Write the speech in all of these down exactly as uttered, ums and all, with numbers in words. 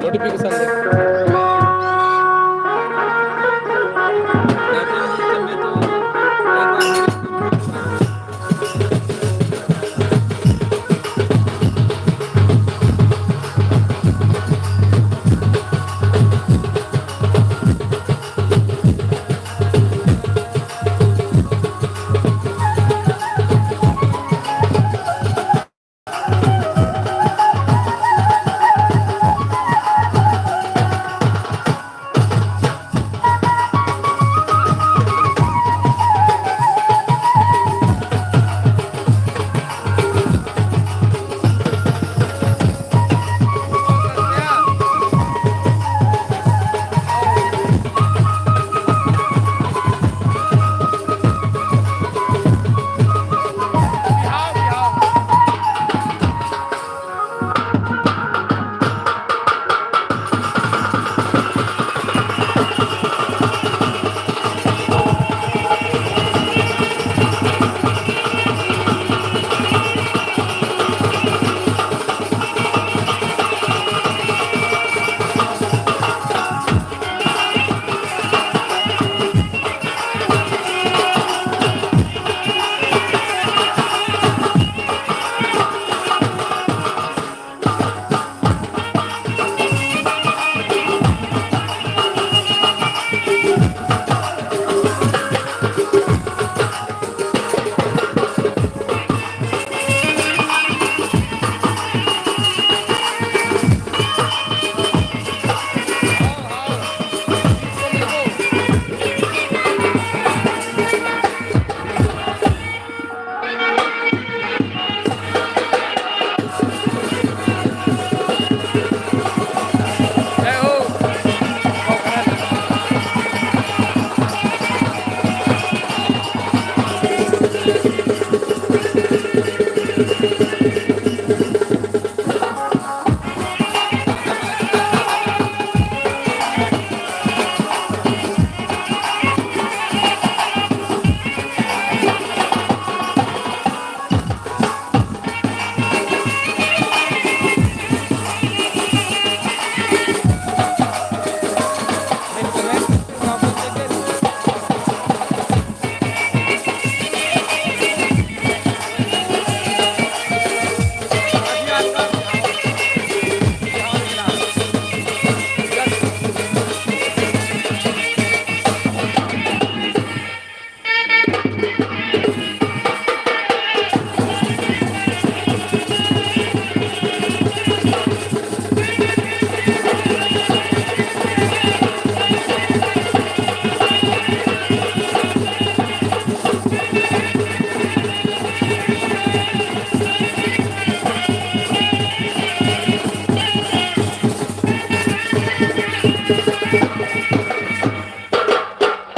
Notification दे।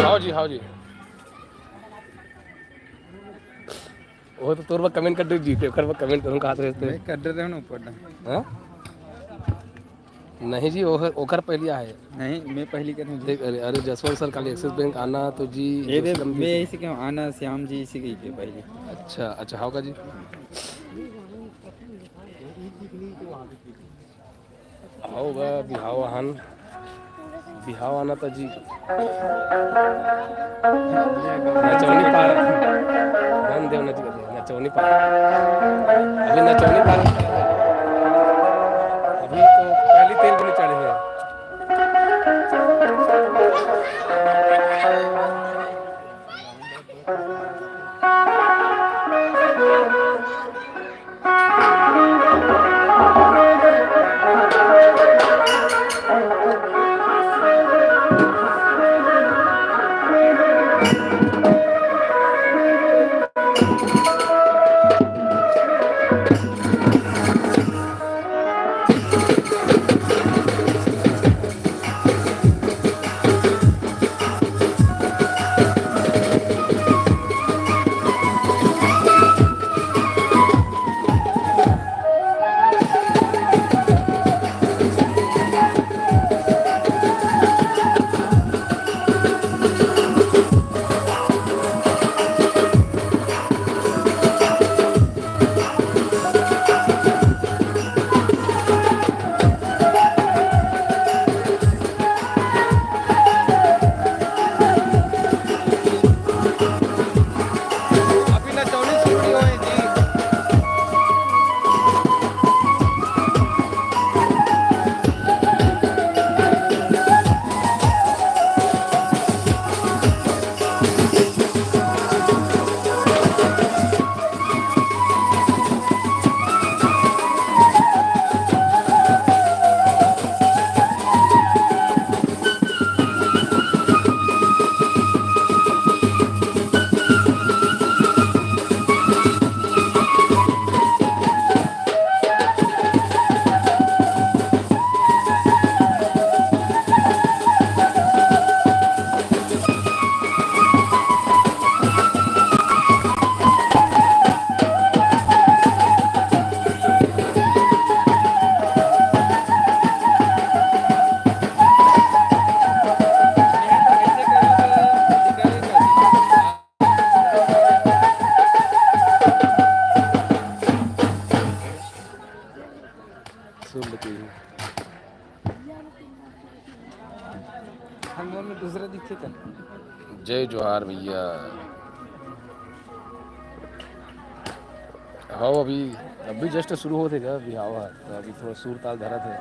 हाव जी, हाव जी। वो तो तोर बर comment कर दे जी, ते ओकर बर comment करूँ, कहा तो मैं कर दे रहे हूँ ना ऊपर ना। हाँ? नहीं जी, ओकर, ओकर पहली आए। नहीं, मैं पहली कर हूँ जी। देख, अरे, अरे, जसवंत सर, काली Axis Bank आना तो जी, ये दे, दोस्त कम मैं जी। ऐसे क्यों आना, श्याम जी इसी की के पहली। अच्छा, अच्छा, हाव का जी? हाव गा, बिहाव आन। बिहाव आना त जी। नचौनी पार। ध्यान देव ना जी, अभी नचौनी पार। अभी नचौनी पार। अभी तो पहली तेल भी नहीं चढ़े हैं। जय जोहार भैया। हव, अभी, अभी just शुरू होथे गा, अभी हव, त अभी थोड़ा सुर ताल धरत हे।